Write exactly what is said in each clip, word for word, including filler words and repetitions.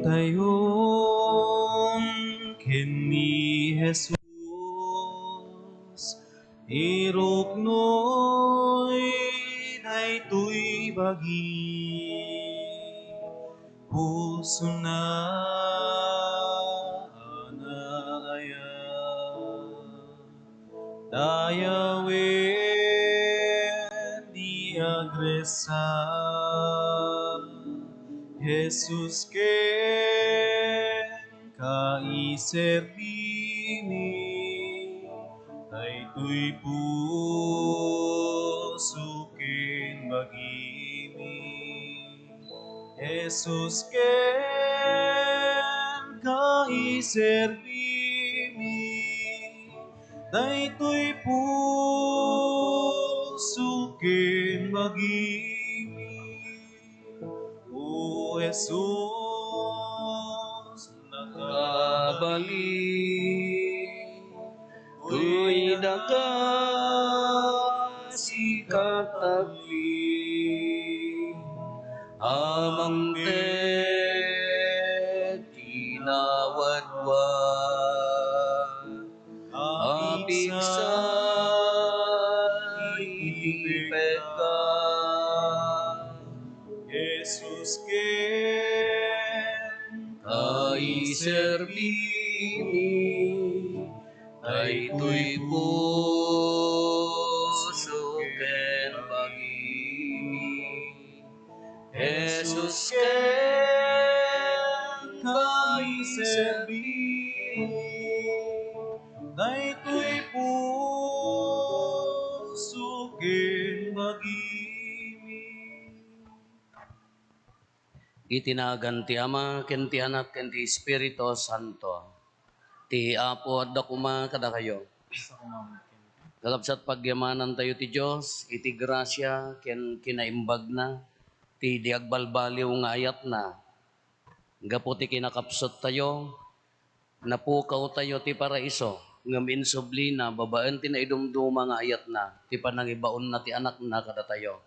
Intayon ken ni Jesus, iruknoy daytoy bagi. Pusona a naayat. Dayawen ti agresa, Jesus, ken kaiserbimi. Daytoy puso ken bagimi. Jesus, ken kaiserbimi, daytoy puso ken bagimi. O Jesus, nakabalin toy daka sika tapli, amangted ti nawadwa, apigsa iti pekka. Jesus, ken kaiserbimi, daytoy puso ken bagimi. Jesus, ken kaiserbimi, daytoy puso ken bagimi. Iti nagan ti Ama, ken ti Anak, ken ti Espiritu Santo. Ti Apo adda koma kadakayo. Kakabsat, pagyamanantayo ti Dios iti grasia ken kinaimbagna, ti di agbalbaliw nga ayatna. Gapu ti kinakapsuttayo, napukawtayo ti paraiso, ngem insublina babaen ti naidumduma nga ayatna ti panangibaonna ti Anakna kadatayo.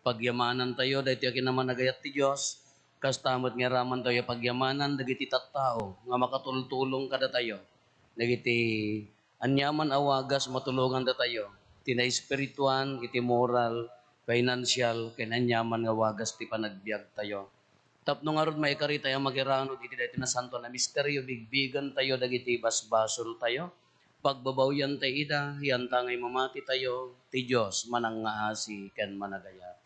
Pagyamanantayo daytoy a kinamanagayat ti Dios, kasta met nga iramantayo a pagyamanan dagiti tattao nga makatultulong kadatayo, dagiti aniaman a wagas matulongandatayo, ti naespirituan, iti moral, financial, ken aniaman nga wagas ti panagbiagtayo. Tapno ngarud, maikaritayo a makiranud iti daytoy nasantoan a misterio, bigbigentayo dagiti basbasoltayo, pagbabawiantayo ida, yanta nga imamatitayo, ti Dios manangngaasi ken managayat.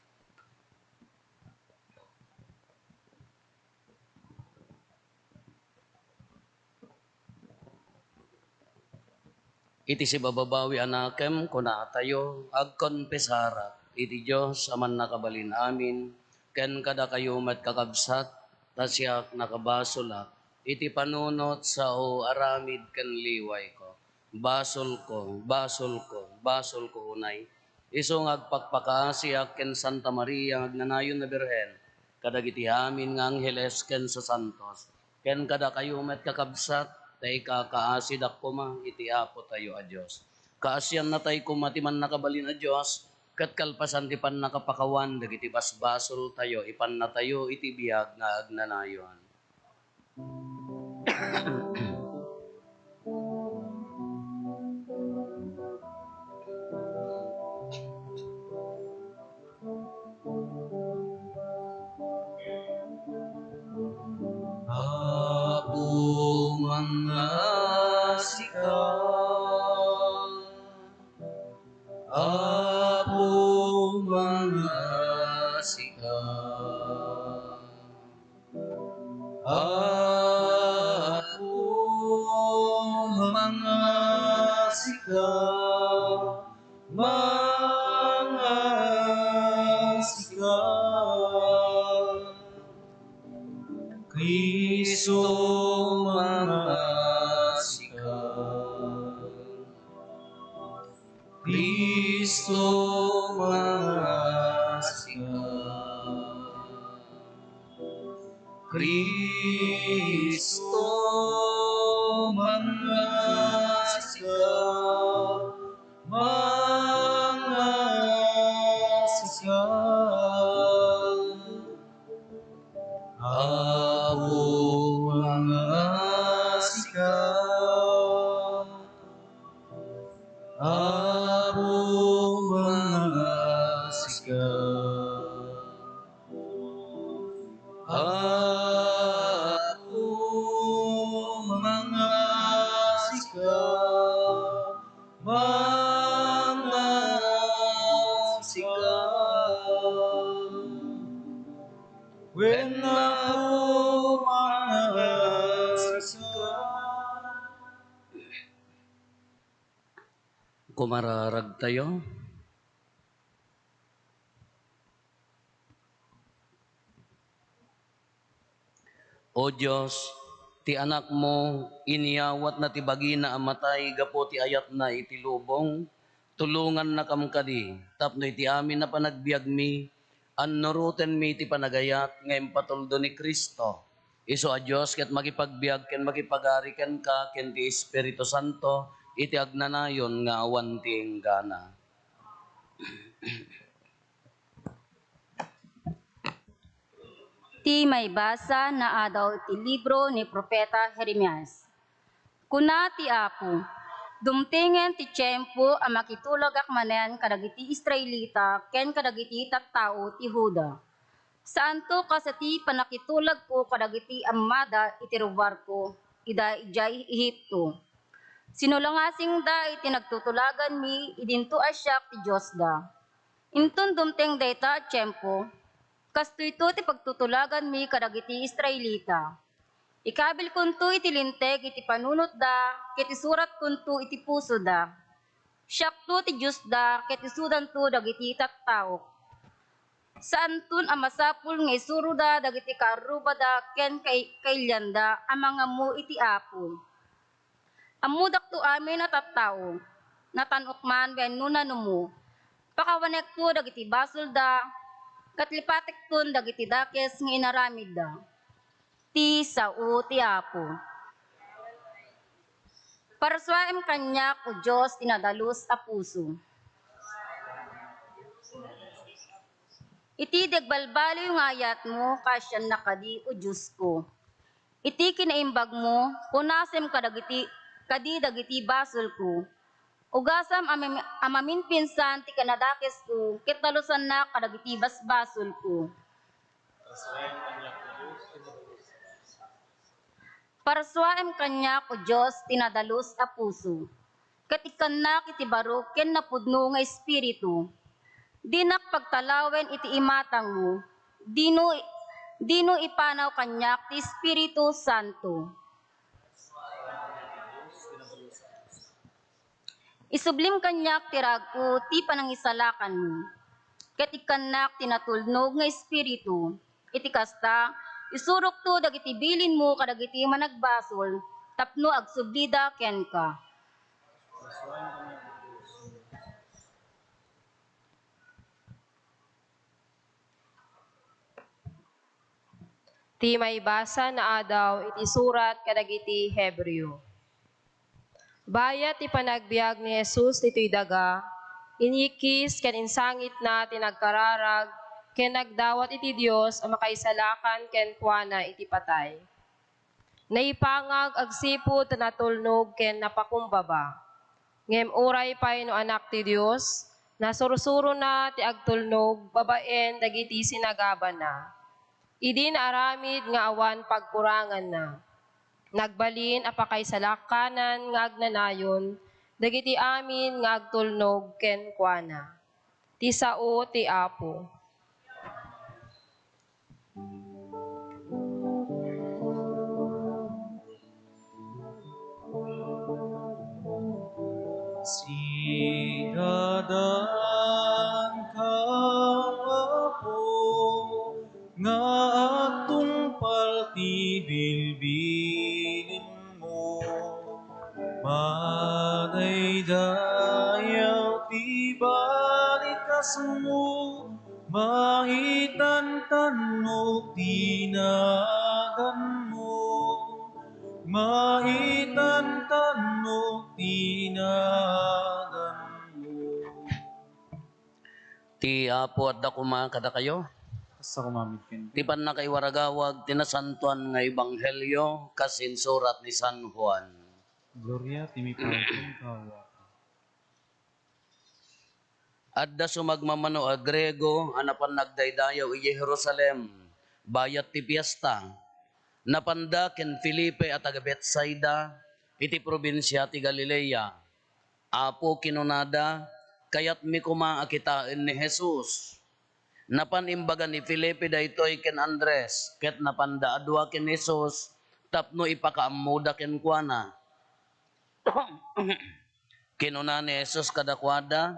Iti sibababawi a nakem, kunatayo, agkonfesarak iti Dios a Mannakabalin-amin, ken kadakayo met, kakabsat, ta siak nakabasolak iti panunot, sao, aramid, ken liwayko. Basolko, basolko, basolko unay. Isu nga agpakpakaasiak ken Santa Maria nga agnanayon a Birhen, kadagiti amin nga angheles ken sasantos, ken kadakayo met, kakabsat, ta ikakaasidak koma iti Apotayo a Dios. Kaasiannatay koma ti Mannakabalin a Dios, ket kalpasan ti pannakapakawan dagiti basbasoltayo, ipannatayo iti biag nga agnanayon. Apo, mangngaasika. Apo, mangngaasika. Apo, mangngaasika, mangngaasika. Cristo, mangngaasika. Cristo, mangngaasika. Cristo, mangngasika, mangngasika. Apo, mangngasika. Apo, mangngasika. Apo, mangngasika. Mangngasika. Wen Apo, mangngasika. Kumararagtayo. O Dios, ti Anakmo, inyawatna ti bagina a matay gapu ti ayatna iti lubong, tulongannakam kadi tapno iti amin a panagbiagmi, annurotenmi ti panagayat nga impatuldo ni Cristo. Isu a Dios ket makipagbiag ken makipagari kenka ken ti Espiritu Santo iti agnanayon nga awan ti inggana. Ti maibasa naadaw iti libro ni Profeta Jeremias. Kuna ti Apo, "Dumtengen ti tiempo a makitulagak manen kadagiti Israelita ken kadagiti tattao ti Juda. Saanto kas ti pannakitulagko kadagiti ammada iti ruarko ida idiay Egipto. Sinolangasingda iti nagtutulaganmi idinto a siak ti Diosda. Inton dumteng dayta a tiempo, kastoyto ti pagtutulaganmi kadagiti Israelita. Ikabilkonto iti linteg iti panunotda ket isuratkonto iti pusoda. Siakto ti Diosda ket isudanto dagiti tattaok. Saanton a masapul nga isuroda dagiti kaarrubada ken kai-, kailianda a mangammo iti Apo. Ammodakto amin a tattao, natan-ok man wenno nanumo. Pakawanekto dagiti basolda, ket lipatekton dagiti dakes nga inaramidda. Ti sao ti Apo." Parsuaem kaniak, O Dios, ti nadalus a puso. Iti di agbalbaliw nga ayatmo, kaasiannak kadi, O Diosko. Iti kinaimbagmo, punasem kadagiti, kadi dagiti basolko. Ugasam a mem-, a maminpinsan ti kinadakesko, ket dalusannak kadagiti basbasolko. Parsuaem kaniak, O Dios, ti nadalus a puso, ket ikkannak iti baro ken napudno nga espiritu. Dinak pagtalawen iti imatangmo, dino, dino ipanaw kaniak ti Espiritu Santo. Isublim kaniak ti raagko ti panangisalakanmo, ket ikkannak ti natulnog nga espiritu. Iti kasta, isurokto dagiti bilinmo kadagiti managbasol tapno agsublida kenka. Ti maibasa naadaw iti surat kadagiti Hebreo. Bayat ti panagbiag ni Jesus ditoy daga, inikkis ken insangitna ti nagkararag ken nagdawat iti Dios a makaisalakan kenkuana iti patay. Naipangag agsipud ta natulnog ken napakumbaba. Ngem uray pay no Anak ti Dios, nasursurona ti agtulnog babaen dagiti sinagabana. Idi naaramid nga awan pagkuranganna, nagbalin a pakaisalakanan nga agnanayon dagiti amin nga agtulnog kenkuana. Ti sao ti Apo. Sidadanka, Apo, nga agtungpal ti bilbilinmo. Madaydayaw ti balikasmo, maitantannog ti na mo, maitantanno ti naganmo. Ti Apo adda koma kadakayo. Kasta koma met kenka. Ti pannakaiwaragawag ti nasantoan nga ebanghelio kas insurat ni San Juan. Gloria ti maipaay kenka, Apo. Adda sumagmamano a Griego a napan nagdaydayaw idiay Jerusalem, bayat ti fiesta. Napanda ken Felipe a taga-Betsaida iti probinsia ti Galilea. "Apo," kinunada, "kayatmi koma a kitaen ni Jesus." Napan imbaga ni Felipe daytoy ken Andres, ket napanda a dua ken Jesus tapno ipakaammoda kenkuana. Kinuna ni Jesus kadakuada,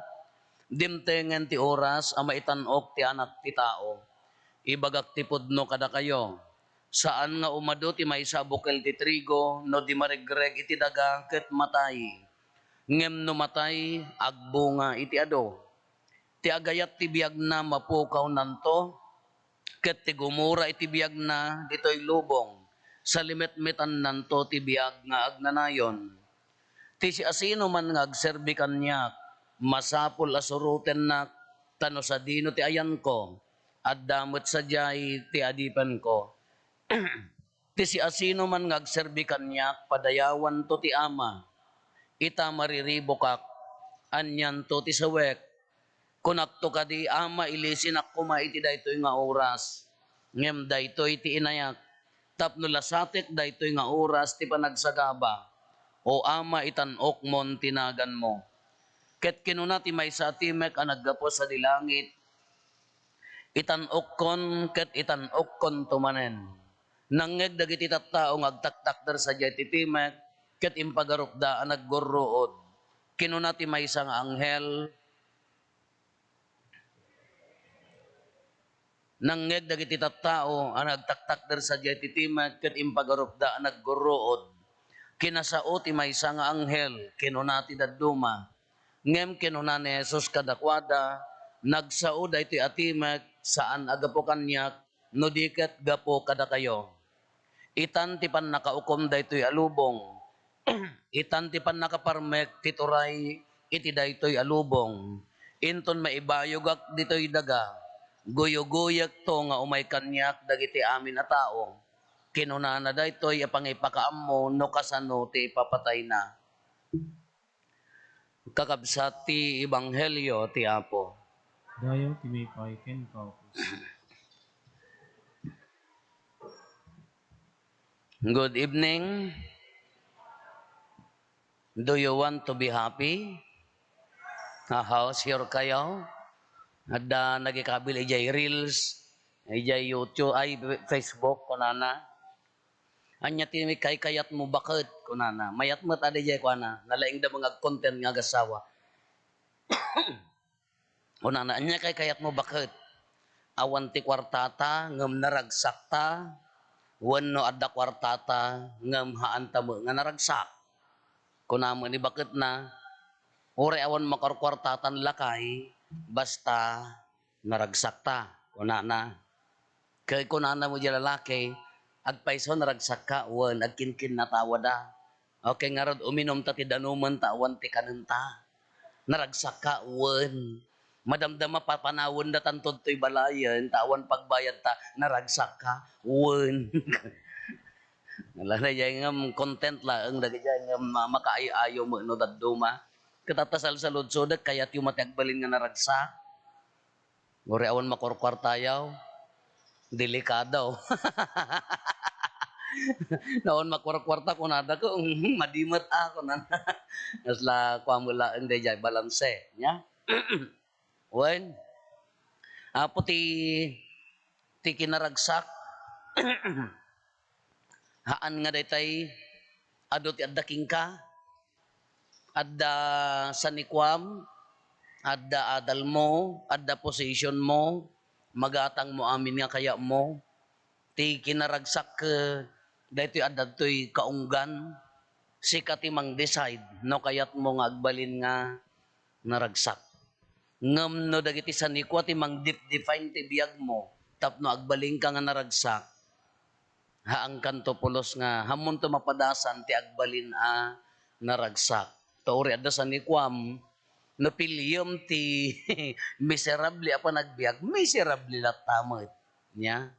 "Dimtengen ti oras a maitan-ok ti Anak ti Tao. Ibagak ti pudno kadakayo, saan nga umadu ti maysa a bukel ti trigo no di maregreg iti daga ket matay. Ngem no matay, agbunga iti adu. Ti agayat ti biagna mapukawnanto, ket ti gumura iti biagna ditoy lubong, salimetmetannanto ti biag nga agnanayon. Ti siasinoman nga agserbi kaniak, masapul a surotennak, ta no sadino ti ayanko, adda met sadiay ti adipenko." Ti siasinoman nga agserbi kaniak, padayawanto ti Ama. Ita, mariribukak, anianto ti sawek. Kunakto kadi, Ama, ilisinak koma iti daytoy nga oras. Ngem daytoy ti inayak, tapno lasatek daytoy nga oras ti panagsagaba. O Ama, itan-okmon ti naganmo. Ket kinuna ti maysa a timek a naggapu sadi langit, "Itan-okkon ket itan-okkonto manen." Nangngeg dagiti tattao nga agtaktakder sadiay ti timek ket impagarupda a naggurruod. Kinuna ti maysa nga anghel, Nangngeg dagiti tattao a nagtaktakder sadiay ti timek ket impagarupda a naggurruod. Kinasao ti maysa nga anghel, kinuna ti dadduma. Ngem kinuna ni Jesus kadakuada, "Nagsao daytoy a timek, saan a gapu kaniak, no di ket gapu kadakayo. Itan ti pannakaukom daytoy a lubong. Itan ti pannakaparmek ti turay iti daytoy a lubong. Inton maibayogak ditoy daga, guyoguyekto nga umay kaniak dagiti amin a tao." Kinunana daytoy a pangipakaammo no kasano ti ipapatayna. Kakabsat ti ebanghelio ti Apo. Dayaw ti maipaay kenka, Apo. Good evening. Do you want to be happy? Ah, how's your kayo? Adda nagikabil ijay reels, ijay YouTube, ay, Facebook, kunana. "Ania ti kaykayatmo baket?" kunana. "Mayat met adi jay," kuana. Nalaingda nga agcontent nga agasawa. Kunana, "Ania kaykayatmo baket? Awan ti kuartata, ngem naragsakta? Wenno adda kuartata, ngem haanta met nga naragsak?" Kuna met ni baketna, "Uray awan makuarkuartatan lakay, basta naragsakta," kunana. Ket kunana met jay lalaki, "Agpayso, naragsakka?" "Wen." Agkinkinnatawada. "Okay, ngarud, uminumta ti danumen ta awan ti kanenta?" "Naragsakka?" "Wen." "Madamdama papanawenda tanto ditoy balayen ta awan pagbayadta?" "Naragsakka?" "Wen." Ala, dayjay ngem content laeng dagijay ngem ma-, makaay-ayo met no dadduma. Ket ta salsaludsodek, kayatyo met ti agbalin nga naragsak? Uray awan makuarkuartayaw. Delikado. No awan makuarkuarta, kunada ko, "Mhm, madi met a," kunana. Kasla kua met laeng dayjay balanse, nia? Wen, Apo, ti, ti kinaragsak, haan nga daytay adu ti adda kenka, adda sanikuam, adda adalmo, adda positionmo, magatangmo amin nga kayatmo. Ti kinaragsak, eh, daytoy adda ditoy kaunggan, sika ti mang-decide no kayatmo nga agbalin nga naragsak. Ngem no dagiti sanikua ti mang-def-, define ti biagmo tapno agbalinka nga naragsak, Haankanto pulos nga, hammonto mapadasan ti agbalin a naragsak. Ta uray adda sanikuam, no piliem ti miserable a panagbiag, miserable latta met. Nya?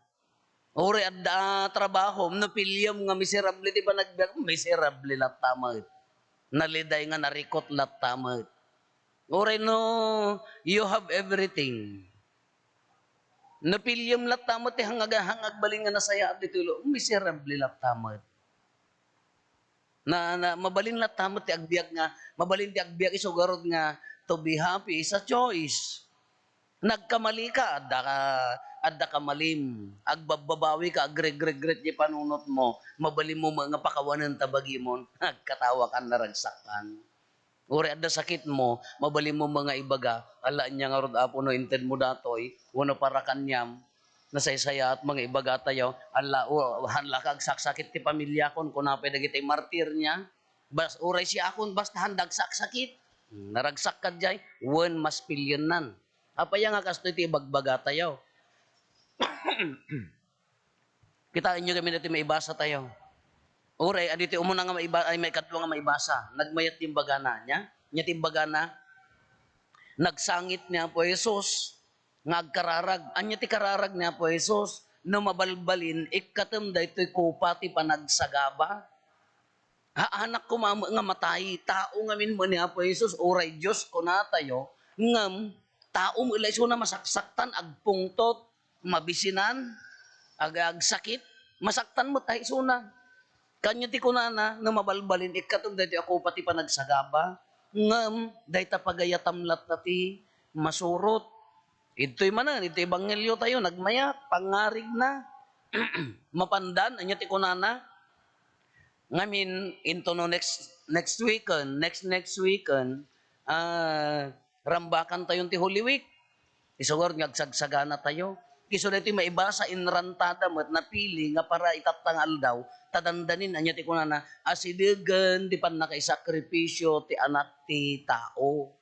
Uray adda trabahom, no piliem nga miserable ti panagbiag, miserable latta met. Naliday nga narikot latta met. Uray no you have everything, no piliem latta met ti hangag-, hangagbalin nga nasayaat ditoy lo-, miserable latta met. Na, na, mabalin latta met ti agbiag nga, mabalin ti agbiag isu garud nga to be happy is a choice. Nagkamali ka, adda ka, adda ka malim. Agbabbabawi ka, agregregret di panunot mo. Mabalin mo nga pakawanen ta bagimon. Nagkatawa kan, naragsak kan. Uray adda sakit mo, mabalin mo nga ibaga, "Ala, ania ngarud, Apo, no inted mo datoy, wenno para kaniam, nasaysayaat nga ibaga tayo, ala, o, haan la ka agsaksakit ti pamiliakon," kuna pay dagiti martir nia. Bas-, uray siakon, basta haan da agsaksakit. Hmm, naragsak ka jay, wen mas pilionnan. Apay nga kastoy ti ibagbaga tayo? Kitaenyo ngamin daytoy maibasa tayo. Uray, aditoy umuna nga maiba-, ay, maikadua nga maibasa. Nagmayat ti imbagana, nia? Nia ti imbagana? Nagsangit ni Apo Jesus nga agkararag. Ania ti kararag ni Apo Jesus? No mabalbalin, ikkatem daytoy kopa ti panagsagaba. Haanak koma met nga matay, tao ngamin met ni Apo Jesus, uray Dios kunatayo, ngem tao met la isuna masaksaktan, agpungtot, mabisinan, ag-, agsakit, masaktan met la isuna. Kaniana ti kunana, no mabalbalin, ikkatem daytoy a kopa ti panagsagaba, ngem dayta pagayatam latta ti masurot. Idtoy manen, idtoy ebanghelio tayo, nagmayat, pangngarigna. Mapandan, ania ti kunana? Ngamin, into no next, next weekend, next, next weekend, ah, rambakan tayon ti Holy Week. Isu ngarud nga agsagsagana tayo. Isu daytoy maibasa, inrantada met, napili nga para itatta nga aldaw, ta dandanin, ania ti kunana, asidegen ti pannakaisakripisio ti Anak ti Tao.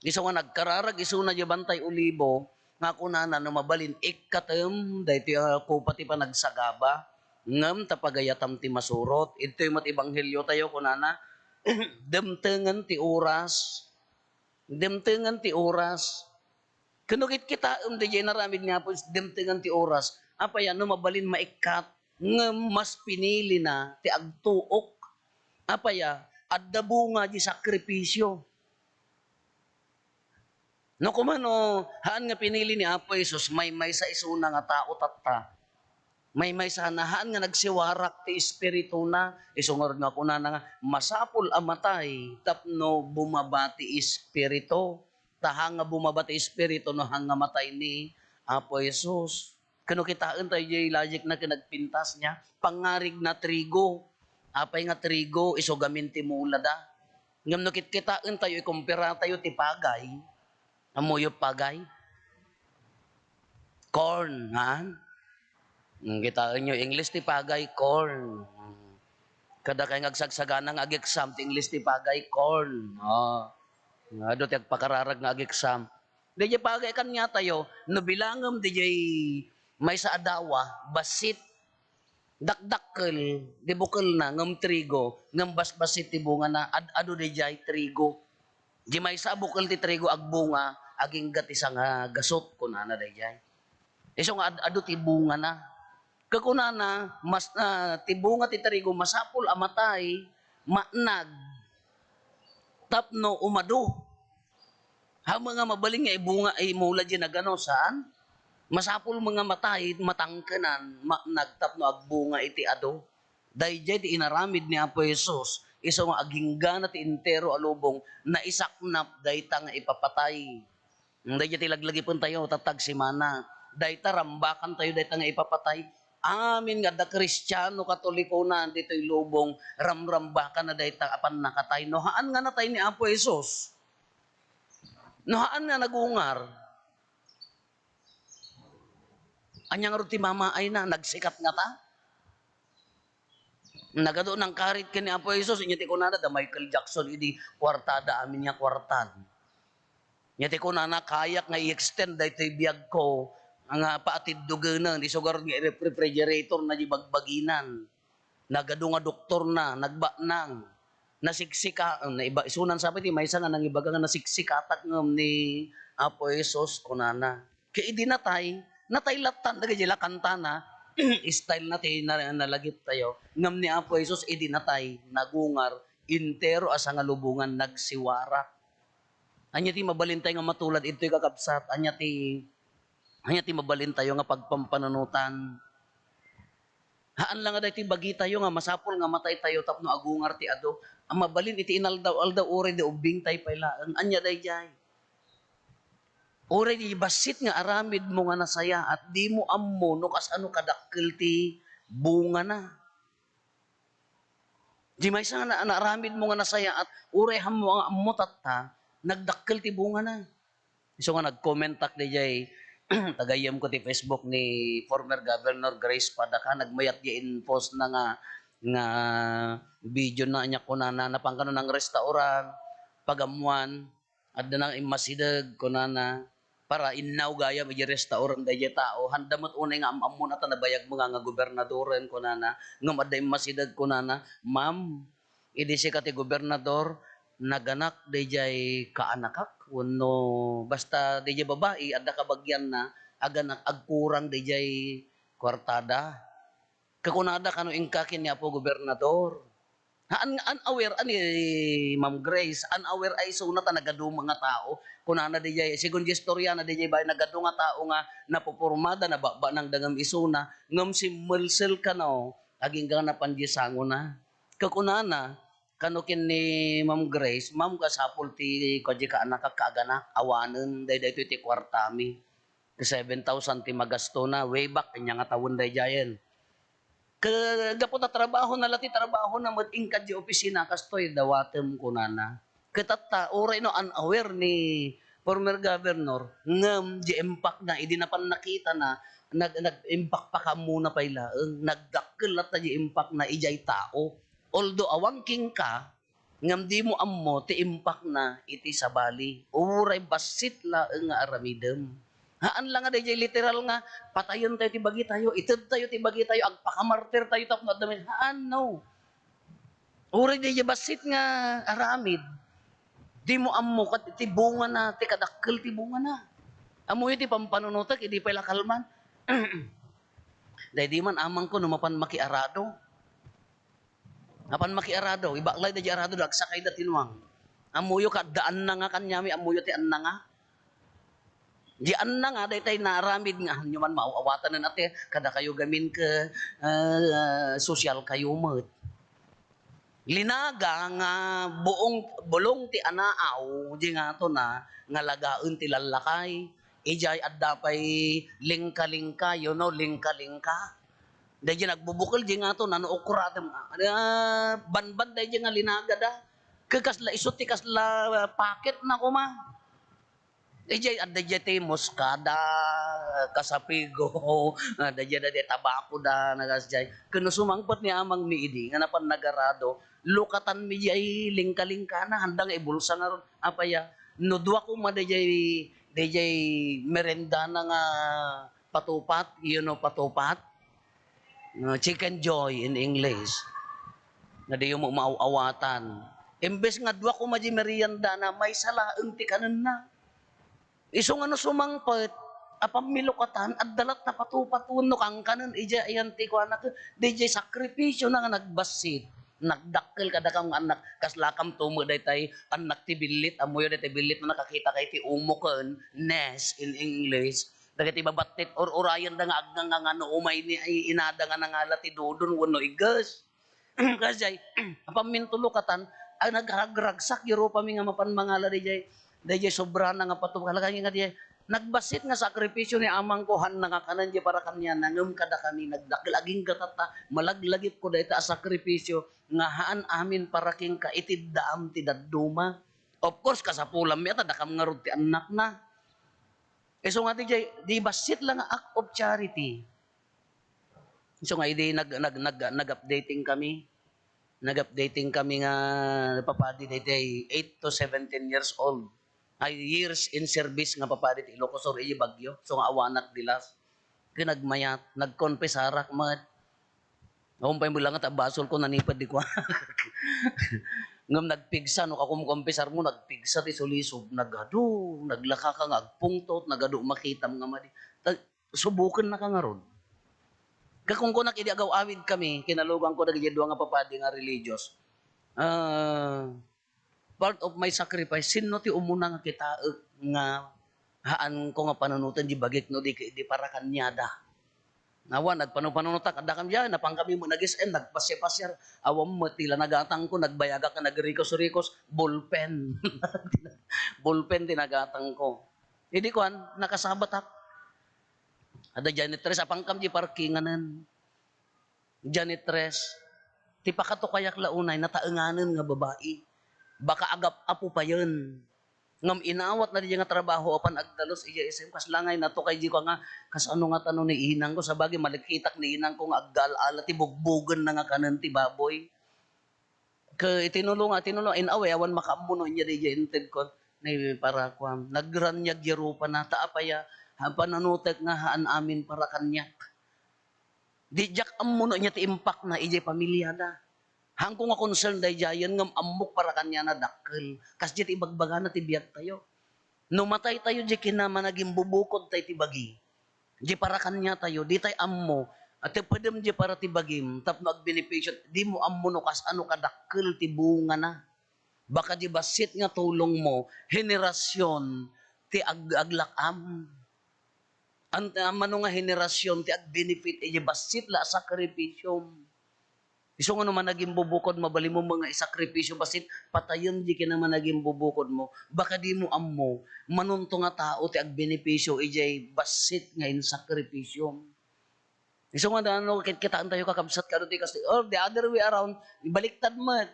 Isu nga nagkararag isuna diay Bantay Olibo, nga kunana no mabalin, ikkatem daytoy a kopa ti panagsagaba, ngem ta pagayatam ti masurot. Idtoy met ebanghelio tayo, kunana, dimtengen ti oras. Dimtengen ti oras. Ken no kitkitaem daydiay inaramid ni Apo Jesus, dimtengen ti oras. Apay a, no mabalin maikkat, ngem mas pinilina ti agtuok. Apay a, adda bunga diay sakripisio. No koma no, haan nga pinili ni Apo Jesus, maymaysa isuna nga tao tatta. Maymaysana, haan nga nagsiwarak ti espirituna. Isu ngarud nga kunana nga, masapul a matay tapno bumaba ti espiritu. Ta haan nga bumaba ti espiritu no haan nga matay ni Apo Jesus. Ken no kitaen tayo diay logic na ken nagpintas nia, pangngarigna trigo. Apay nga trigo, isu gamin ti mulada. Ngem no kitkitaen tayo, ikumpara tayo ti pagay. Ammoyo pagay? Corn, ha? Hmm, kitaenyo, English ti pagay, corn. Kada kay nga agsagsagana nga ag-exam, ti English ti pagay, corn. Oh. Nga adu ti agpakararag nga ag-exam. Daydiay pagay kaniatayo, no bilangem daydiay maysa a dawa, bassit. Dakdakkel ti bukelna ngem trigo, ngem basbassit ti bungana. Ad-adu daydiay trigo. Di maysa a bukel ti trigo agbunga, agingga ti sangagasut, kunana daydiay. Isu nga ad-adu ti bungana. Ket kunana, mas, ah, ti bunga ti trigo masapul a matay, maanag, tapno umadu. Haan nga mabalin nga ibunga, imula diay nagano, saan? Masapul met nga matay, matangkenan, maanag tapno agbunga iti adu. Daydiay ti inaramid ni Apo Jesus, isu nga aginggana ti entero a lubong, naisaknap dayta nga ipapatay. Daydiay ti laglagipentayo, tatta agsimana. Dayta, rambakantayo dayta nga ipapatay. Amin nga adda Kristiano, Katolikona, ditoy lubong, ramrambakanna dayta a pannakatay. No haan nga natay ni Apo Jesus, no haan nga nagungar, ania ngarud ti mamaayna? Nagsikat ngata? Nagadu, nangkarit ken ni Apo Jesus, inya ti kunana, da Michael Jackson idi kuartada amin nga kuartan. Inya ti kunana, kayak nga i-extend daytoy biagko, nga paatiddogen, isu garud nga iref-, refrigerator na di bagbaginan. Nagadu nga doktor na, nagbanang. Nasiksika-, ah, naiba-, isunan sa pay ti maysa nga nangibaga nga nasiksikatak ngem ni Apo Jesus, kunana. Ket idi natay, natay lattan dagiti la kantana, style na ti na-, nalagiptayo. Ngem ni Apo Jesus, idi natay, nagungar, entero a sangalubongan nagsiwarak. Ania ti mabalintayo nga matulad ditoy, kakabsat? Ania ti, ania ti mabalintayo nga pagpampanunotan? Haan la nga daytoy bagitayo nga masapul nga mataytayo tapno agungar ti adu. A mabalin iti inaldaw-aldaw, uray di ubbingtay pay laeng. Ania daydiay? Uray di bassit nga aramidmo nga nasayaat, dimo ammo no kasano kadakkel ti bungana. Di maysa nga na-, naaramidmo nga nasayaat, uray ammo nga ammo tatta, nagdakkel ti bungana. Isu nga nag-commentak daydiay, tagayemko ti Facebook ni former Governor Grace Padaca, nagmayat diay in-post na nga, nga video na, ania kunana, napan kano nang restaurant, pagammuan, adda nang immasideg, kunana, para innaw gayam idiay restaurant daydiay tao. Handa met unay nga am-ammon a ta nabayagmo nga, nga gobernadoren, kunana. Ngem adda immasideg, kunana, "Ma'am, idi sika ti gobernador, naganak daydiay kaanakak wenno basta daydiay babai, adda kabagianna, aganak, agkurang daydiay kuartada." Kakunada kano inka ken ni Apo Gobernador. Haan nga unaware a ni Ma'am Grace, unaware a isuna ta nagadu nga tao. Kunana daydiay, segun di istoriana daydiay babai, nagadu nga tao nga napupormada, nababanangda ngem isuna, ngem simmelsel kano, agingga napan di sangona. Kakunana kano ken ni Ma'am Grace, "Ma'am, kasapul ti kua di kaanakak, kaaganak, awanen, daydaytoy ti kuartami." Ti seven thousand ti magastona, way back, ania nga tawen daydiayen. Ke-, gapu ta trabahona la ti trabahona met inka di opisina, "Kastoy, dawatem," kunana. Ket tatta, uray no unaware ni former governor, ngem di impactna, idi napan nakitana, nag-, nag-impact pakammona pay laeng, nagdakkel latta di impactna idiay tao. Although awan kenka, ngem dimo ammo ti impactna iti sabali. Uray bassit laeng nga aramidem. Haan la nga daydiay literal nga patayentayo ti bagitayo, itedtayo ti bagitayo, agpakamartirtayo tapno adda met. Haan, no. Uray daydiay bassit nga aramid, dimo ammo ket ti bungana, ti kadakkel ti bungana. Ammoyo ti pampanunotek idi pay la kalman. Daydi man amangko no mapan makiarado. Apan makiarado, ibaklay da di arado da, agsakay da tinuang. Ammoyo ka, adda annanga kaniami, ammoyo ti annanga. Di annanga, daytay naaramid nga, hanyo man maaw-awatanen ati, kadakayo gamin ke, ah, sosyal kayo met. Linaga nga buong, bulong ti anaaw, di nga to na, nga lagaen ti lallakay. Ijay adda pay lingka-lingka, you know, lingka-lingka. Daydiay nagbubukel, di nga to, nano okra, tem-, ah, banban daydiay nga linaga da. Ke kasla isu ti kasla, ah, paket na koma. Daydiay, adda daydiay ti muskada, kasapigo, ah, daydiay, daydiay tabako da, nagasdiay. Ken no sumangpet ni amang mi idi, nga napan nagarado, lukatan mi diay lingka-lingkana, handa nga ibulsa ngarud. Apaya, no dua koma daydiay, daydiay merendana nga patupat, you know, patupat? No, Chicken Joy in English. Nga diyo mo maaw-awatan. Imbes nga dua koma di meriendana, maysa laeng ti kanenna. Isu nga no sumangpet, apan milukatan, adda latta patupat wenno kankanen, ijay ayan ti kuana, daydiay sakripisio na nga nagbassit. Nagdakkel kadakam nga annak, kaslakam to met daytay annak ti billit, ammoyo daytay billit nga nakakita kay ti umo ken nest in English. Dagiti babattit, ur-urayenda nga agnganga nga no umay ni ay inada nga nangala ti dudon wenno iges. Kasjay, apan mintulokatan, ay nagragragsak, di rupami nga mapan mangala dayjay, dayjay sobrana nga pato-, talaga nga dayjay, nagbassit nga sakripisyo ni amangko, han nangakanan di para kaniana, ngem kadakami nagdakkel, agingga tatta, malaglagipko dayta a sakripisyo, nga haan amin para kenka, iteddaam ti dadduma. Of course, kasapulanmi a ta dakam ngarud ti annakna. Isu nga dayjay, di bassit la nga act of charity. Isu nga idi nag-, nag-, nag-, nag-updating kami. Nag-updating kami nga papadi dayjay eight to seventeen years old. Ay, years in service nga papadi ti Ilocos Sur, idi Baguio. Isu nga awanak di last. Ket nagmayat, nagkonpesarak met. Awan pay met laeng ta basolko, naniped di kuan. Ngem nagpigsa, no kakumkompisarmo, nagpigsa ti sulisog, nagadu, naglakaka nga agpungtot, nagadu makitam nga madi. Ta-, subokennaka ngarud. Ket kunkunak idi agaw-awidkami, kinaluganko dagiti dua nga papadi nga religious. Ah, part of my sacrifice, sinno ti umuna nga kitaek nga haanko nga panunoten di bagik no di, di para kaniada? Awan, nagpanupanunotak, adda kami diay, napankami met nag-S M, nagpasiar-pasiar. Awan met ti la nagatangko, nagbayagak nga nagrikos-rikos, ballpen. Ballpen ti nagatangko. Idi kuan, nakasabatak. Adda janitress, apankam di parkinganen. Janitress, ti pakatukayak la unay, nataenganen nga babai. Baka agap-apo payen. Ngem inawatna diay nga trabaho apan agdalus idiay S M, kasla ngay natukay di ko nga, kasano nga tano ni inangko, sabagay, malikitak ni inangko nga aggal-ala ti bugbogenna nga kanen ti baboy. Ket itinulo nga, itinulo, in a way, awan makaammo no ania diay intedko ni para kuan. Nagraniag ti rupana, ta apay a, panunotek nga haan amin para kaniak. Di, diak ammo no ania ti impactna idiay pamiliada. Haanko nga concern daydiayen ngem ammok para kaniana dakkel. Kasdiay ti ibagbagana ti biagtayo. No mataytayo, diay kinamanagimbubukod tay ti bagi. Diay para kaniatayo, ditay ammo, a, tepedem diay para ti bagim, tapno agbenepisio, dimo ammo no kasano kadakkel ti bungana. Baka diay bassit nga tulongmo, henerasion ti ag-, aglak-am. An-, a, mano nga henerasion ti agbenefit idiay bassit la a sakripisiom. Isu nga no managimbubukodmo, mabalinmo nga isakripisio bassit, patayem diay kinamanagimbubukod mo. Baka dimo ammo, manonto nga tao ti agbenepisio idiay bassit nga insakripisiom. Isu nga no, kit-, kitaentayo, kakabsat, kano ti kas-, or the other way around, baliktad met.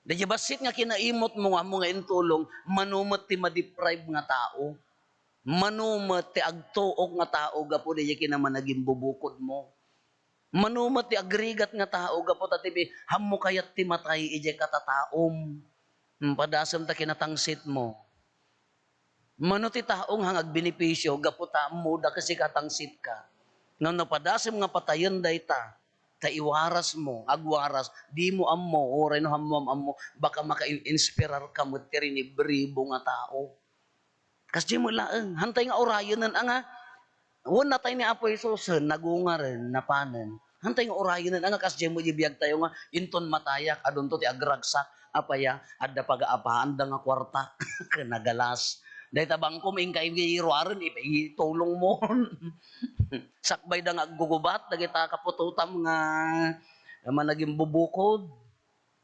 Daydiay bassit nga kinaimutmo nga ammo nga intulong, mano met ti ma-deprive nga tao. Mano met ti agtuok nga tao gapu daydiay kinamanagimbubukod mo. Mano met ti agrigat nga tao gapu ta ti bi-, ammo kayat ti matay idiay katataom. Hmm, padasem ta kinatangsitmo. Mano ti tao nga agbenepisio gapu ta ammoda ket sika tangsitka? Ngem no padasem nga patayen dayta, ta iwarasmo, agwaras, dimo ammo, uray no ammo, ammo, baka maka-inspirarka met ti rinibribo nga tao. Kasdiay met laeng, hantay nga urayenen a nga, wen natay ni Apo Jesus, nagungaren, napanen. Hantay nga urayenen a nga kasdiay met diay biagtayo nga inton matayak, adunto ti agragsak, apay a, adda pagaapaanda nga kuarta, ken nagalas. Dayta bangkom, inka iruaren, ip-, itulongmo. Sakbayda nga aggugubat, dagita kaputotam nga managimbubukod.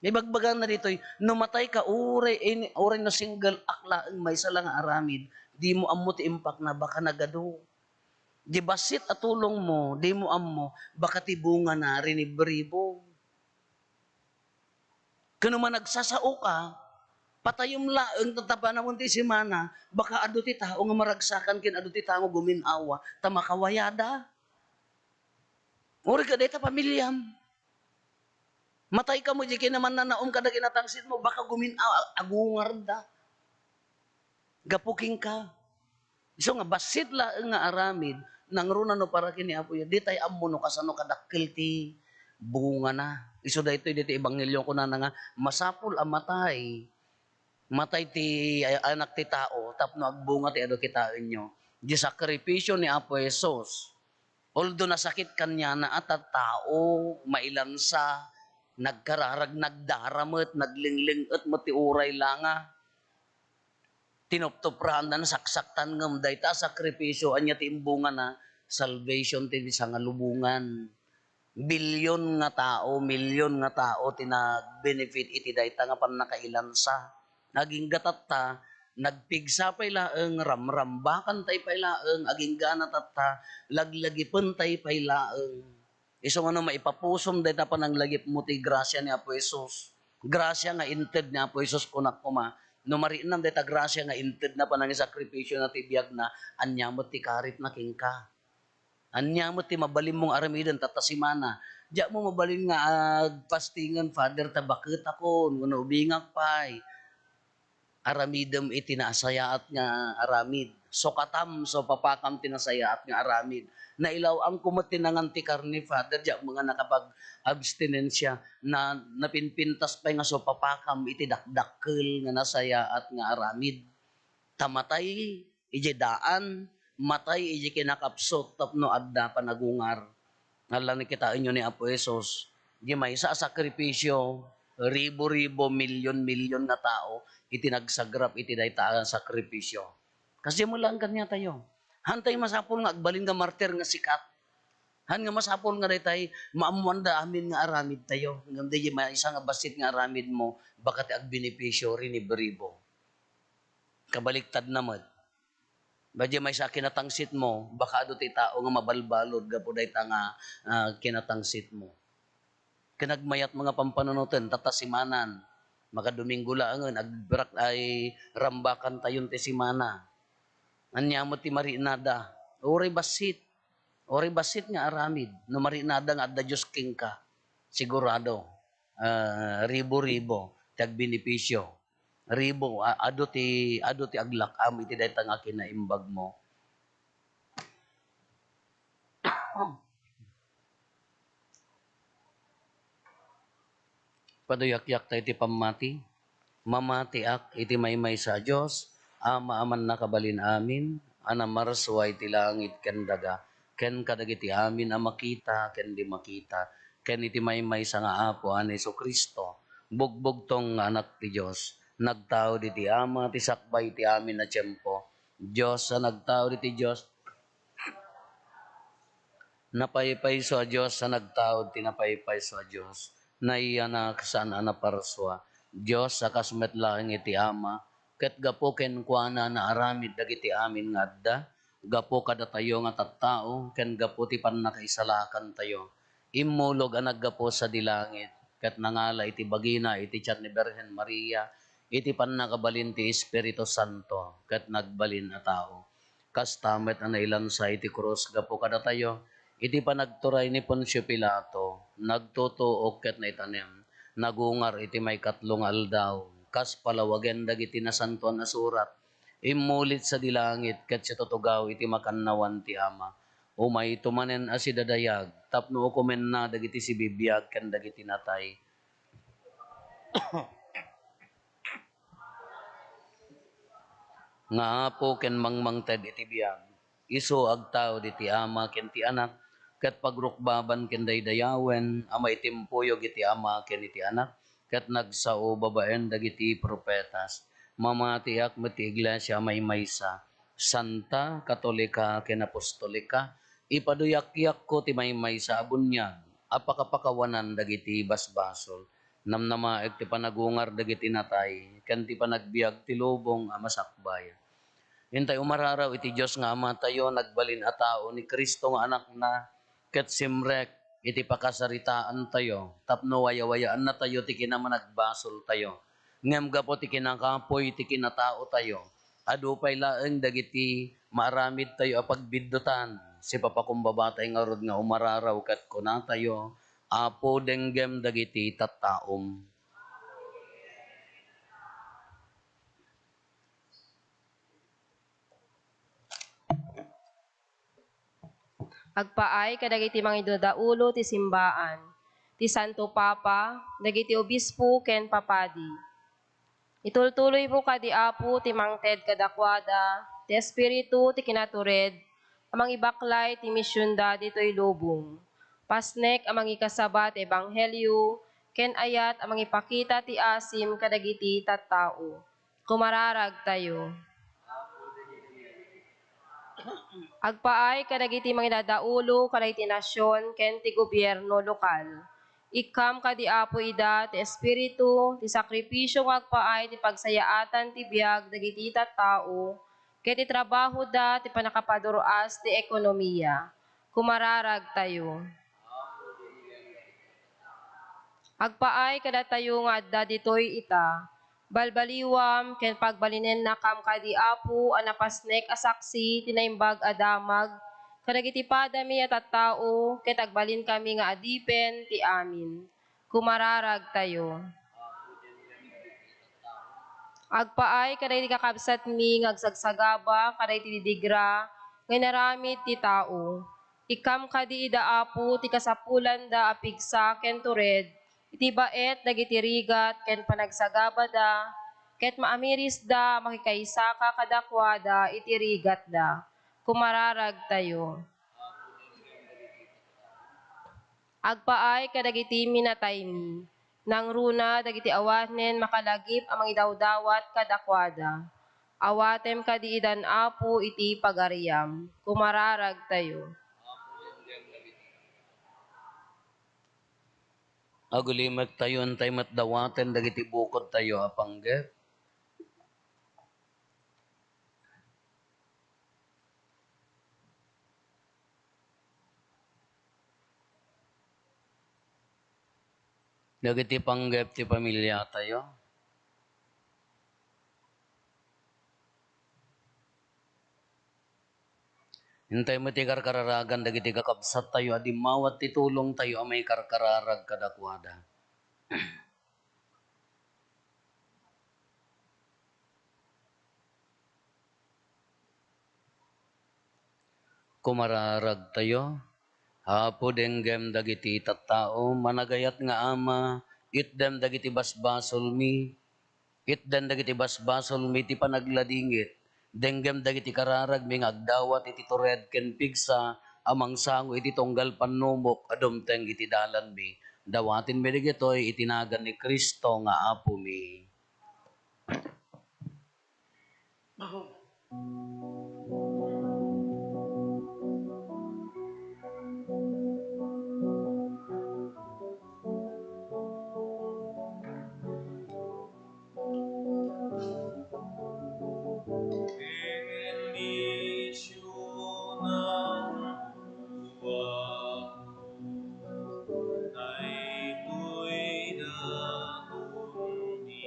Ibagbagana ditoy, no matayka, uray, any, uray no single act laeng maysa la nga aramid, dimo ammo ti impactna, baka nagadu. Diay bassit a tulongmo, dimo ammo, baka ti bungana, rinibribo. Ken no managsasaoka, patayem laeng, ta tapanawen ti semana, baka adu ti tao nga maragsakan ken adu ti tao nga gumin-awa, ta makawayada. Uray ket dayta pamiliam. Matayka met diay kinamannanaom kada kinatangsitmo, baka gumin-, a-, agungarda. Gapu kenka. Isu nga bassit laeng nga aramid, nangruna no para ken ni Apo Dios, ditay ammo no kasano kadakkel ti bungana. Isu daytoy ditoy ebanghelio, kunana nga, masapul a matay, matay ti a-, anak ti tao tapno agbunga ti adu kitaenyo. Diay sakripisio ni Apo Jesus, although nasakit kaniana a tattao, mailansa, nagkararag, nagdara met, naglingling-et met ti uray la nga tinuptupraanda, nasaksaktan, ngem dayta a sakripisio, ania ti imbungana? Salvation ti sangalubongan. Bilyon nga tao, milyon nga tao ti nag-benefit iti dayta nga pannakailansa. Agingga tatta, nagpigsa pay laeng, ramrambakan tay pay laeng, aginggana tatta, laglagipen tay pay laeng. Isu nga no maipapusom dayta pananglagipmo ti grasia ni Apo Jesus. Grasia nga inted ni Apo Jesus, kunak koma. No marinnam dayta grasia nga intedna, panangisakripisio na ti biagna, ania met ti karitna kenka? Ania met ti mabalinmo nga aramiden tatta semana? Diak mo mabalin nga agpastingen, Father, ta baketakon, wenno ubingak pay. aramidem iti nasayaat nga aramid. Sukatam, supapakam ti nasayaat nga aramid. Nailaw-angko met ti nangan ti karne, Father, diak met nga nakapag-abstinensia. Na, napinpintas pay nga supapakam iti dakdakkel nga nasayaat nga aramid. Ta matay idiay daan, matay idiay kinakapsut tapno adda panagungar. Nallan kitaenyo ni Apo Jesus, di maysa a sakripisio, ribu-ribu, milyon-milyon nga tao iti nagsagrap iti dayta a sakripisio. Kasdi met laeng kaniatayo. Hantay masapul nga agbalin nga martir nga sikat. Han nga masapul nga daytay maammoanda amin nga aramidtayo. Ngem di maysa nga bassit nga aramidmo, baka ti agbenepisio, ribu-ribu. Kabaliktadna met. Badi maysa a kinatangsitmo, baka adu ti tao nga mabalbalud gapu dayta nga, ah, kinatangsitmo. Ken agmayat nga pampanunoten, ta, ta simanan, makadominggo laengen, agbrak ay rambakantayon ti simana. Ania met ti marinada? Uray bassit. Uray bassit nga aramid. No marinada nga adda Dios kenka, sigurado, ah, ribu-ribu ti agbenepisio. Ribu, a-, adu ti, adu ti aglak-am iti dayta nga kinaimbagmo. Paduyakyak ta iti pammati. Mamatiak iti maymaysa a Dios, Ama a mannakabalin amin, a namarsua iti langit ken daga, ken kadagiti amin a makita ken di makita, ken iti maymaysa nga Apo a ni Jesu-Cristo, bugbugtong nga Anak ti Dios, nagtaud iti Ama ti sakbay iti amin a tiempo, Dios a nagtaud iti Dios, napaypayso a Dios a nagtaud ti napaypayso a Dios, naiyanak saan a naparsua, Dios a kas met laeng iti Ama, ket gapu kenkuana naaramid dagiti amin nga adda, gapu kadatayo nga tattao, ken gapu ti pannakaisalakantayo. Immulog a naggapu sadi langit, ket nangala iti bagina iti tian ni Birhen Maria, iti pannakabalin ti Espiritu Santo, ket nagbalin a tao. Kasta met a nailansa iti krus gapu kadatayo, iti panagturay ni Poncio Pilato, nagtutuok ket naitanem, nagungar iti maikatlo nga aldaw, kas palawagen dagiti Nasantoan a Surat, immulit sadi langit ket situtugaw iti makannawan ti Ama. Umayto manen a sidadayag tapno ukomenna dagiti sibibiag ken dagiti natay. Nga Apo ken mangmangted iti biag, isu agtaud iti Ama ken ti Anak, ket pagrukbaban ken daydayawen a maitimpuyog iti Ama ken iti Anak, ket nagsao babaen dagiti profetas. Mamatiak met ti iglesia a maymaysa, santa, katolika, ken apostolika. Ipaduyakyakko ti maymaysa a buniag a pakapakawanan dagiti basbasol. Namnamaek ti panagungar dagiti natay, ken ti panagbiag ti lubong a masakbay. Intay umararaw iti Dios nga Amatayo, nagbalin a tao ni Cristo nga Anakna, ket simrek iti pakasaritaantayo tapno wayawayaannatayo ti kinamanagbasoltayo. Ngem gapu ti kinakapuy ti kinataotayo, adu pay laeng dagiti maaramidtayo a pagbiddutan. Sipapakumbabatay ngarud nga umararaw ket kunatayo, Apo, denggem dagiti tattaom. Agpaay kadagiti mangidadaulo ti simbaan, ti Santo Papa, dagiti obispo ken papadi. Itultuloymo kadi, Apo, ti mangted kadakuada ti Espiritu ti kinatured a mangibaklay ti misionda ditoy lubong. Pasnek a mangikasaba ti ebanghelio ken ayat a mangipakita ti asim kadagiti tattao. Kumararagtayo. Agpaay kadagiti mangidadaulo kadagiti nasion ken ti gobierno lokal. Ikkam kadi, Apo, ida ti espiritu ti sakripisio nga agpaay ti pagsayaatan ti biag dagiti tattao ket ti trabahoda ti pannakapadur-as ti ekonomia. Kumararagtayo. Agpaay kadatayo nga adda ditoy ita, balbaliwam ken pagbalinennakam kadi, Apo, a napasnek a saksi ti naimbag a damag kadagiti padami a tattao ket agbalinkami nga adipen ti amin. Kumararagtayo. Agpaay kadagiti kakabsatmi nga agsagsagaba kadagiti didigra nga inaramid ti tao. Ikkam kadi ida, Apo, ti kasapulanda a pigsa ken tured iti baet dagiti rigat ken panagsagabada, ket maamirisda a makikaisaka kadakuada iti rigatda. Kumararagtayo. Agpaay kadagiti minataymi. Nangruna dagiti awanen makalagip a mangidawdawat kadakuada. Awatem kadi idan, Apo, iti pagariam. Kumararagtayo. Agulimektayo, intay met dawaten dagiti bukodtayo a panggep. Dagiti panggep ti pamiliatayo. Intay met ti karkararagan dagiti kakabsattayo a dimmawat ti tulongtayo a maikarkararag kadakuada. Kumararagtayo. Apo, denggem dagiti tattao, managayat nga Ama, itdem dagiti basbasolmi, itden dagiti basbasolmi ti panagladingit, denggem dagiti kararagmi nga agdawat iti tured ken pigsa a mangsango iti tunggal pannubok a dumteng iti dalanmi. Dawatenmi dagitoy iti nagan ni Cristo nga Apomi. Bendisionan Daytoy datonmi.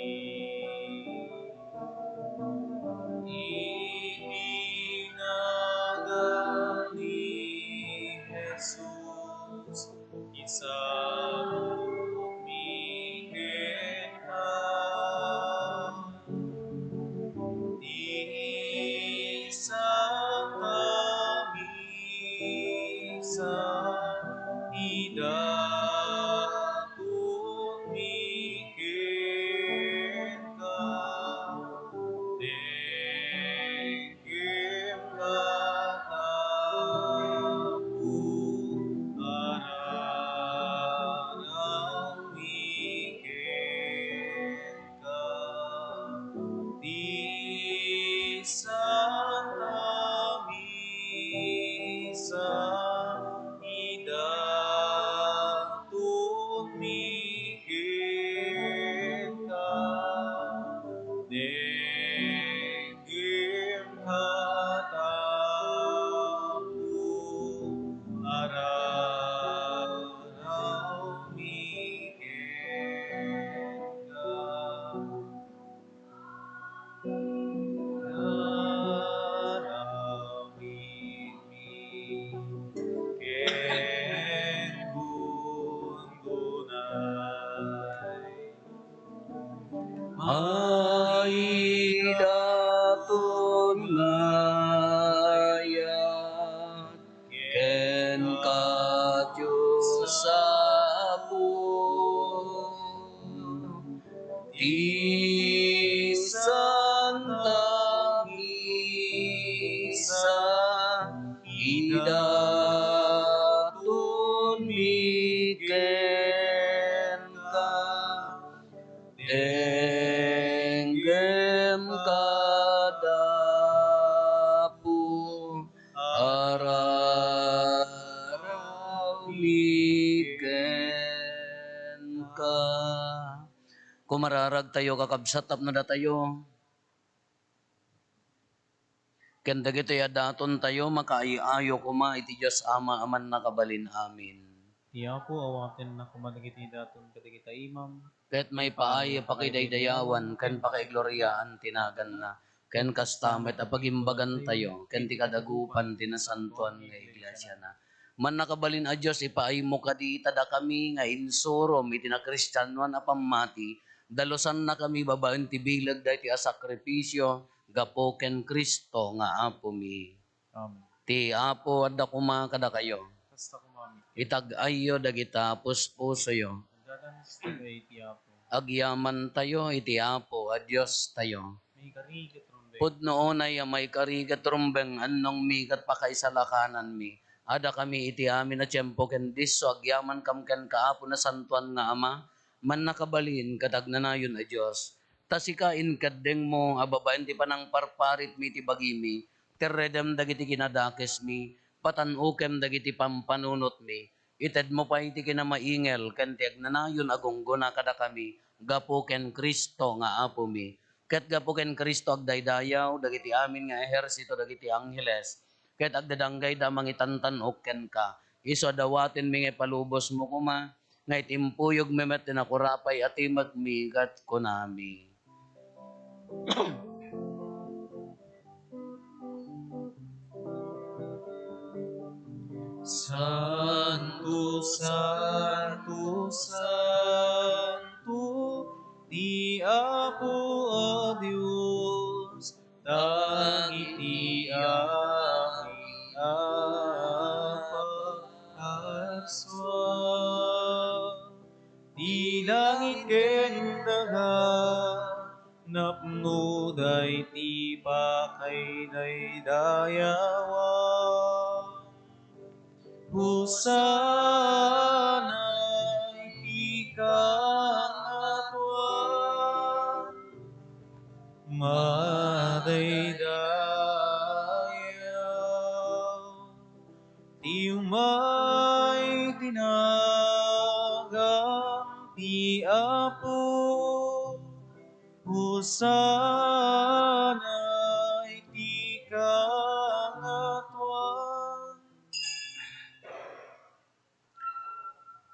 Iti nagan ni Jesus, isapulmi kenka. Ti Santa Misa, idatonmi kenka, denggem katapo, ararawmi kenka. Ti Santa Misa, idatonmi kenka, denggem katapo, ararawmi kenka. Ararawmi ken gungunay. Maidaton nga ayat kenka, Dios Apo, ti Santa Misa, idatonmi kenka, denggem katapo, ararawmi kenka. Kumararagtayo, kakabsat, tapno datayo ken dagitoy a datontayo makaay-ayo koma iti Dios Ama a Mannakabalin Amin. Ti Apo, awatenna koma dagiti daton kadagita imam. Ket maipaay a pakidaydayawan ken pakaigloriaan ti naganna, ken kasta met a pagimbagantayo ken ti kadagupan ti nasantoan nga iglesiana. Mannakabalin a Dios, ipaaymo kadi ta dakami nga insurom iti nakristianoan a pammati, Dalusannakami babaen ti bileg daytoy a sakrifisio gapu ken Cristo nga Apomi. Amen. Ti Apo adda koma kadakayo. Kasta koma met. Itag-ayyo dagita puspusoyo. Agyamantayo iti Apo a Diostayo. Maikari ket rumbeng. Pudno unay a maikari ket rumbeng, annongmi ket pakaisalakananmi. Adakami iti amin a tiempo ken disso agyamankam kenka, Apo, nasantoan nga Ama, mannakabalin ket agnanayon a Dios. Ta sika inkeddengmo a babaen ti panangparparitmi iti bagimi, terredem dagiti kinadakesmi, patan-okem dagiti pampanunotmi, itedmo pay ti kinamaingel ken ti agnanayon a gunggona kadakami gapu ken Cristo nga Apomi. Ket gapu ken Cristo agdaydayaw dagiti amin nga ehersito dagiti angheles, ket agdadanggayda a mangitantan-ok kenka. Isu a dawatenmi nga ipalubosmo koma, nga itimpuyogmi met ti nakurapay a timekmi ket kunami. Santo, santo, santo, ti Apo a Dios, dagiti amin a pagkasua. Ti langit ken daga, napnoda iti pakaidaydayawan. Hosanna iti kangatoan. Madaydayaw ti umay ti nagan ti Apo. Hosanna iti kangatoan.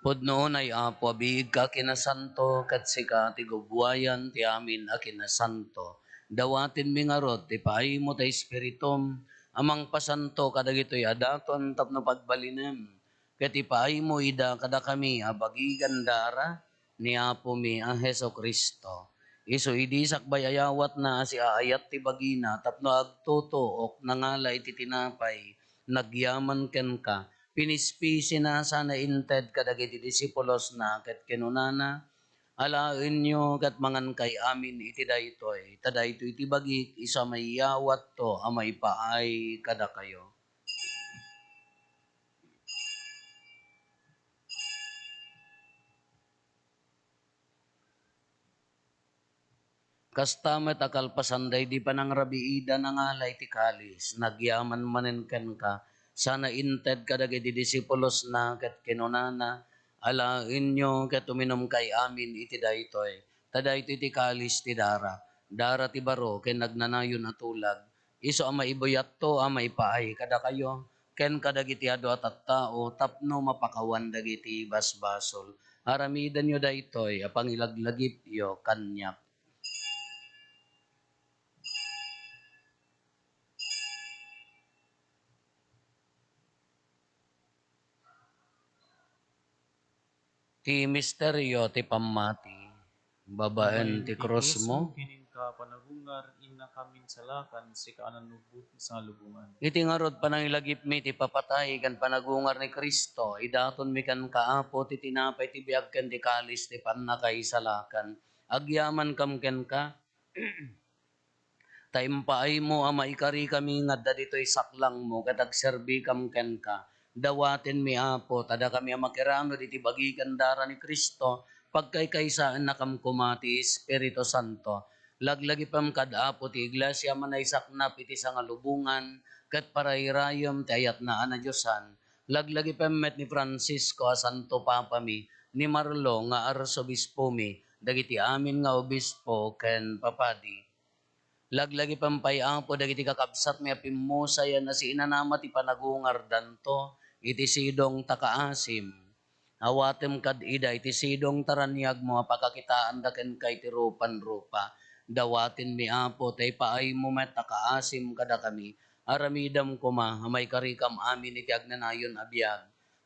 Pudno unay, Apo, a biigka a kinasanto, ket sika ti gugwayan ti amin a kinasanto. Dawatenmi ngarud ti paaymo ti Espiritum a mangpasanto kadagitoy a daton tapno pagbalinem, ket ipaaymo ida kadakami a bagigan dara ni Apomi a Jesu-Cristo. Isu idi sakbay ayawatna a siaayat ti bagina tapno agtutuok, nangala iti tinapay, nagyaman kenka, pinispisina sana inted kadagiti disipulosna ket kinunana, "Alaenyo ket mangankay amin iti daytoy, ta daytoy ti bagik isu a maiyawatto a maipaay kadakayo." Kasta met a kalpasan daydi panangrabiida, nangala iti kalis, nagyaman manen kenka, sana inted kadagiti disipulosna ket kinunana, "Alaenyo ket uminumkay amin iti daytoy, ta daytoy ti kalis ti dara, dara ti baro ken nagnanayon a tulag, isu a maibuyatto a maipaay kadakayo ken kadagiti adu a tattao tapno mapakawan dagiti basbasol. Aramidenyo daytoy a pangilaglagipyo kaniak." Ti misterio ti pammati. Babaen ti krusmo, kininka panagungar, innakam insalakan, sika a nannubbot sa lubongan. Iti ngarud, panangilagipmi ti papatay ken panagungar ni Cristo, idatonmi kenka, Apo, ti tinapay ti biag ken ti kalis ti pannakaisalakan. Agyamankam kenka, ta impaaymo a maikarikami nga adda ditoy saklangmo ket agserbikam kenka. Dawatenmi, Apo, ta dakami a makiranod iti bagi ken dara ni Cristo, pagkaykaysaennakam koma ti Espiritu Santo. Laglagipem kad, Apo, ti iglesia a manaysaknap iti sangalubongan ket parayrayem ti ayatna a nadiosan. Laglagipem met ni Francisco a Santo Papami, ni Marlo nga Arsobispomi, dagiti amin nga obispo ken papadi. Laglagipem pay, Apo, dagiti kakabsatmi a pimmusayan a siinanama ti panagungardanto iti sidong ta kaasim. Awatem kad ida iti sidong ta raniagmo a pakakitaanda kenka iti rupan-rupa. Dawatenmi, Apo, ta ipaaymo met a kaasim kadakami. Aramidem koma a maikarikam amin iti agnanayon a biag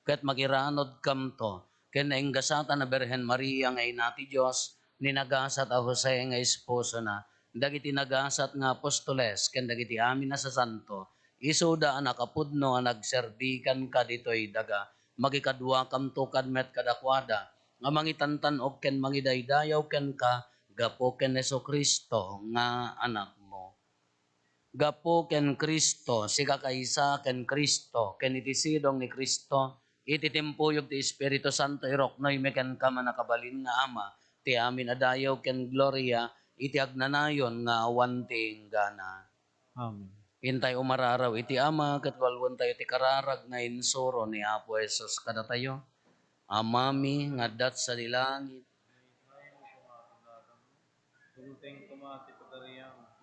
ket makiranodkamto ken nainggasatan a Birhen Maria nga Ina ti Dios, ni nagasat a Jose nga esposona, dagiti nagasat nga apostoles, ken dagiti amin a sasanto, isuda a nakapudno a nagserbi kenka ditoy daga. Mangikaduakamto kad met kadakuada, nga mangitantan-ok ken mangidaydayaw kenka gapu ken Jesu-Cristo nga Anakmo. Gapu ken Cristo, sikakaysa ken Cristo, ken iti sidong ni Cristo, iti timpuyog ti Espiritu Santo, iruknoymi kenka, mannakabalin nga Ama, ti amin a dayaw ken gloria, iti agnanayon nga awan ti inggana. Amen. Intay umararaw iti Ama, ket walwentayo ti kararag nga insuro ni Apo Jesus kadatayo. Amami nga adda sadi langit,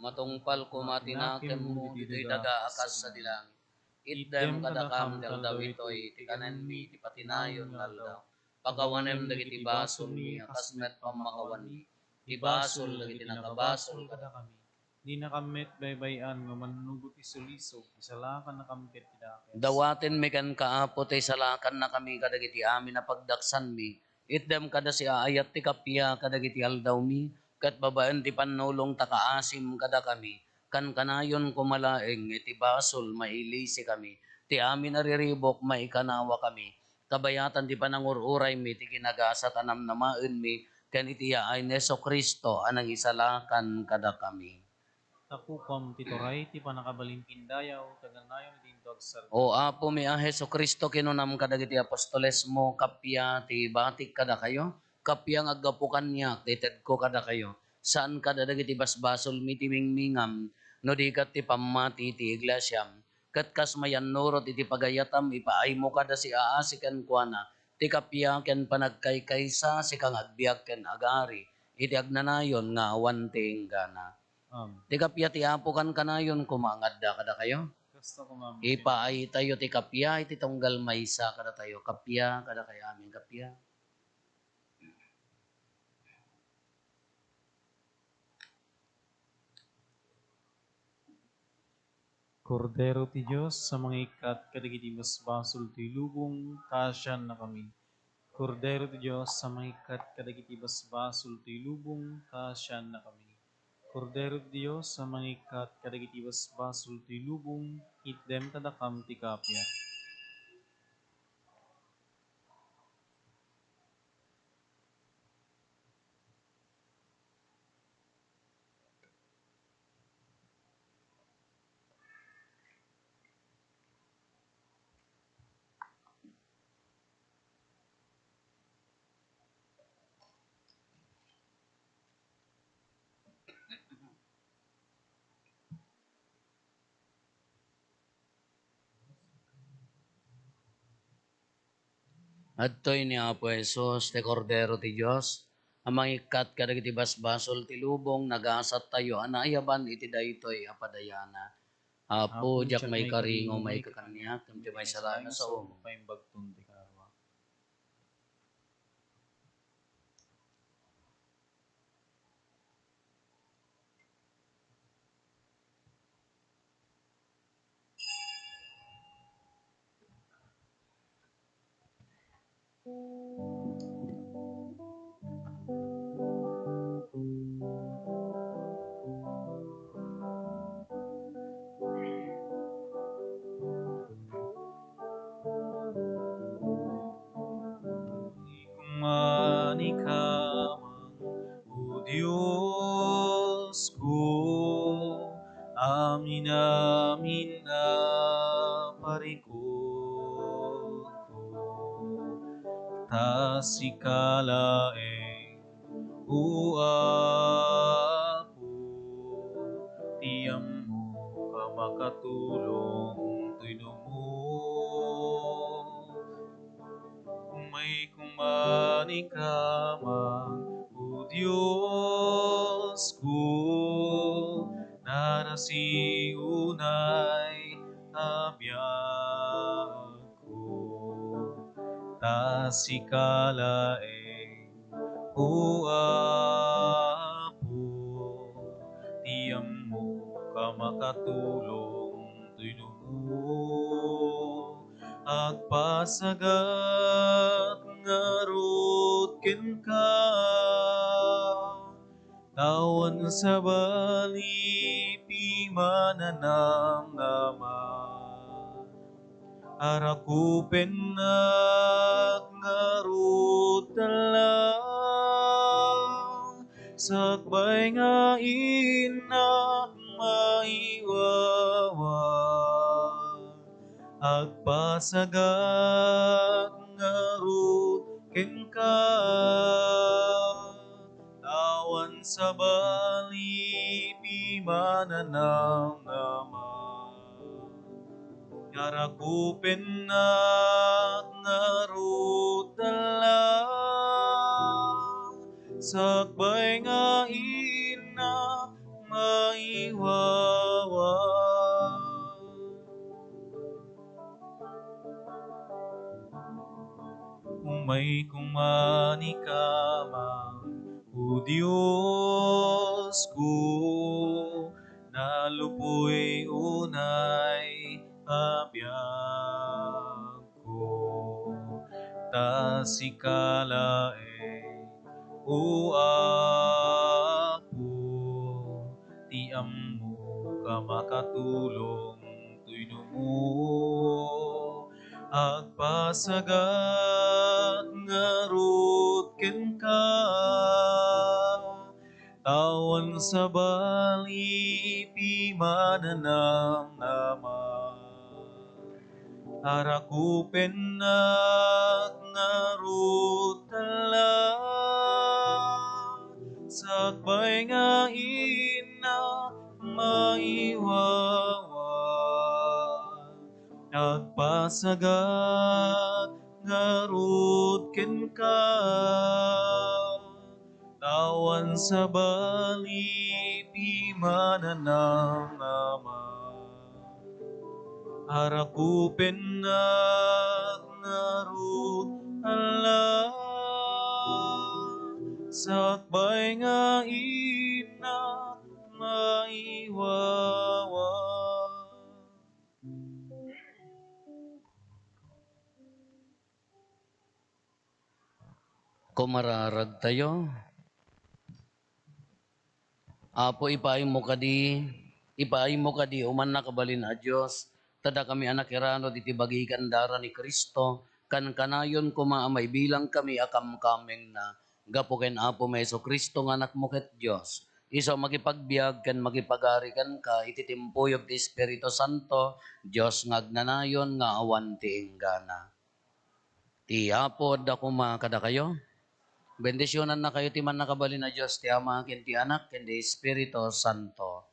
Matungpal koma ti nakemmo ditoy daga a kas sadi langit. Itdem kadakam ti aldaw itoy ti kanenmi iti patinayon nga aldaw. Pakawanem dagiti basolmi a kas met pammakawanmi ti basol dagiti nakabasol kadakami. Dinakam met baybay-an nga mannugot ti sulisog, isalakannakam ket ti dakes. Dawatenmi kenka, Apo, ti isalakannakami kadagiti amin a pagdaksanmi, Itdem kada siaayat ti kappia kadagiti aldawmi, ket babaen ti pannulong ta kaasim kadakami, kankanayon koma laeng iti basol, mailisikami, ti amin a riribuk, maikanawakami, kabayatan ti panangur-uraymi, ti kinagasat a namnamaenmi, ken iti yaay ni Jesu-Cristo a nangisalakan kadakami. Takupam ti turay ti pannakabalin ken dayaw, ket nayon iti intoag sarta. O Apomi a Jesu-Cristo, kinunam kadagiti apostolesmo, kappia ti batik kadakayo, kappia nga aggapu kaniak ti tedko kadakayo. Saan kada dagiti basbasolmi ti mingmingam, no di ket ti pammati ti iglesiam. Ket kas mayannurot iti pagayatam, ipaaymo kada siaasi kenkuana ti kappia ken panagkaykaysa, sika nga agbiag ken agari iti agnanayon nga awan ti inggana. Amen. Ti kappia ti Apo kankanayon koma nga adda kadakayo. Kasta koma. Ipaaytayo ti kappia iti tunggal maysa kadatayo. Kappia kadakayo amin, kappia. Kordero ti Dios a mangikkat kadagiti basbasol ti lubong, kaasiannakami. Kordero ti Dios a mangikkat kadagiti basbasol ti lubong, kaasiannakami. Kordero ti Dios a mangikkat kadagiti basbasol ti lubong, itdem kadakam ti kappia. Adtoy ni Apo Jesus, ti Kordero ti Dios, a mangikkat kadagiti basbasol ti lubong, nagasattayo a naayaban iti daytoy a padayana. Apo, diak maikaringo maikakaniak, ken ti maisalakan a saom, paimbagton ti karuak. Kumani ka man, O Diosko, amin-amin a parikutko, ta sika laeng, O Apo, ti ammok a makatulong toy dumo. Umay kumani ka man, O Diosko, narasi unay a biagko, ta sika laeng, O Apo, ti ammok a makatulong toy dumo. Agpasagat ngarud kenka. Awan sabali pimananamnama, arakupennak ngarud a lang, sakbay nga innak maiwawa, agpasagak ngarud kenka. Awan sabali pimananamnama, arakupennak ngarud a lang, sakbay nga innak maiwawa. Umay koma ni Ama, O Diosko, nalupoy unay a biagko, ta sika laeng, O Apo, ti ammok a makatulong toy dumo. Agpasagak ngarud kenka, awan sabali pimananamnama, arakupennak ngarud a lang, sakbay nga innak maiwawa, agpasagak ngarud kenka. Awan sabali pimananamnama, arakupennak ngarud a lang, sakbay nga innak maiwawa. Kumararagtayo. Apo, ipaaymo kadi, ipaaymo kadi, O mannakabalin a Dios, ta dakami a nakiranud iti bagigan dara ni Cristo, kankanayon koma a maibilangkami a kamkamengna, gapu ken Apomi Jesu-Cristo nga Anakmo ket Dios. Isu a makipagbiag ken makipagari kenka iti timpuyog ti Espiritu Santo, Dios nga agnanayon nga awan ti inggana. Ti Apo adda koma kadakayo. Bendisionannakayo ti mannakabalin a Dios, ti Ama, ken ti Anak, ken ti Espiritu Santo.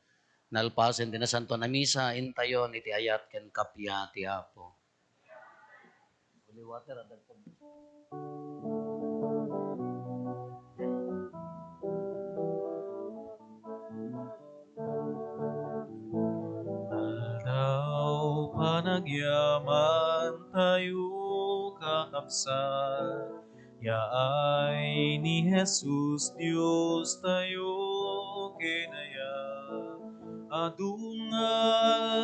Nalpasen ti Nasantoan a Misa, intayon iti ayat ken kappia ti Apo. Holy water, adda. Aldaw panagyamantayo, kakabsat, yaay ni Jesus Diostayo ken Aya. Adu nga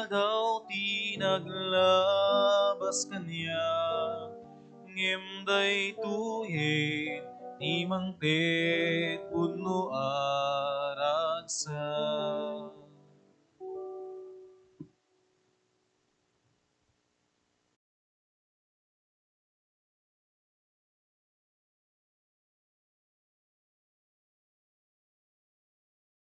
aldaw ti naglabas kaniak, ngem daytoyen ti mangted pudno a ragsak.